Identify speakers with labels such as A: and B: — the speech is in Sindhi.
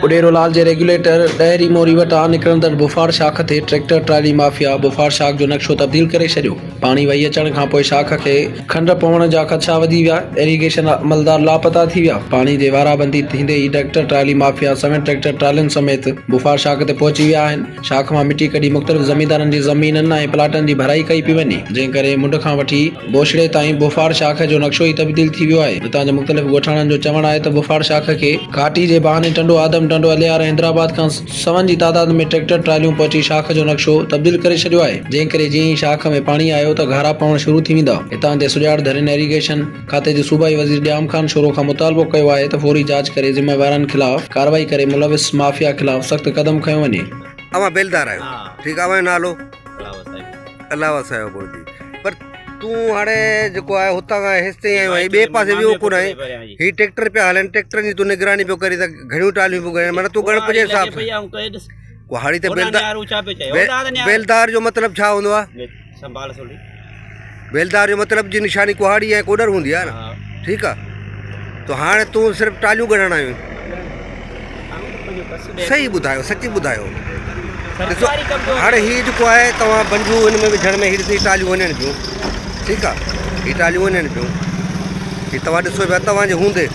A: اڏيرو لال جي ريگيوليٽر ڏهري موري وٽان نڪرندڙ بفار شاخ تي ٽريڪٽر ٽرالي مافيا بفار شاخ جو نقشو تبديل ڪري ڇڏيو. پاڻي وهي اچڻ کانپوء شاخ کي کنڊ پوڻ جا خدشا وڌي ويا، ايريگيشن عملدار لاپتا ٿي ويا. پاڻي جي وارابندي ٿيندي ئي ٽريڪٽر ٽرالي مافيا سوين ٽريڪٽر ٽرالين سميت بفار شاخ تي پهچي ويا آهن. شاخ مان مٽي ڪڍي مختلف زميندارن جي زمينن ۽ پلاٽن جي ڀرائي ڪئي پئي وڃي، جنهن ڪري منڍ کان وٺي بوڇڙي تائين بوڦاڙ شاخ جو نقشو ئي تبديل ٿي ويو آهي. هتان جي مختلف ڳوٺاڻن جو چوڻ آهي ته بوڦاڙ شاخ کي گهاٽي جي بهاني ٽنڊو آدم، ٽنڊو الهيار ۽ حيدرآباد کان سون جي تعداد ۾ ٽريڪٽر ٽراليون پهچي شاخ جو نقشو تبديل ڪري ڇڏيو آهي، جنهن ڪري جيئن ئي شاخ ۾ پاڻي آيو ته گهارا پوڻ شروع ٿي ويندا. هتان جي سجاڙ ڌرين ايريگيشن کاتي جي صوبائي وزير ڄام خان شورو کان مطالبو ڪيو آهي ته فوري جاچ ڪري ذميوارن خلاف ڪارروائي ڪري ملوث مافيا خلاف سخت قدم کنيو وڃي.
B: اوهان بيلدار آهيو ٺيڪ آهي اوهان جو نالو؟ الله وسايو ٻڙدي پر تون هاڻي جيڪو آهي هتان کان هيستائين آيو آهين ٻئي پاسي ويو ڪونه آهين هي ٽريڪٽر پيا هلن ٽريڪٽرن جي تون نگراني پيو ڪرين ته گهڻيون ٽاليون پيو ڳڻين معنيٰ تون ڳڻپ جي حساب سان ڪهاڙي ته بيلدار بيلدار جو مطلب ڇا هوندو آهي بيلدار جو مطلب جي نشاني ڪهاڙي ۽ ڪوڏر هوندي آهي نه ٺيڪ آهي ته هاڻي تون صرف ٽاليون ڳڻڻ آيو آهين صحيح ٻڌايو سچي ٻڌايو ڏسو هاڻي هي جيڪو آهي توهان بنجو هن ۾ وجهڻ ۾ هي ڏسو ٽاليون وڃن پيون ٺيڪ آهي هي ٽاليون وڃن پيون هي توهان ڏسو پيا توهان جي هوندي.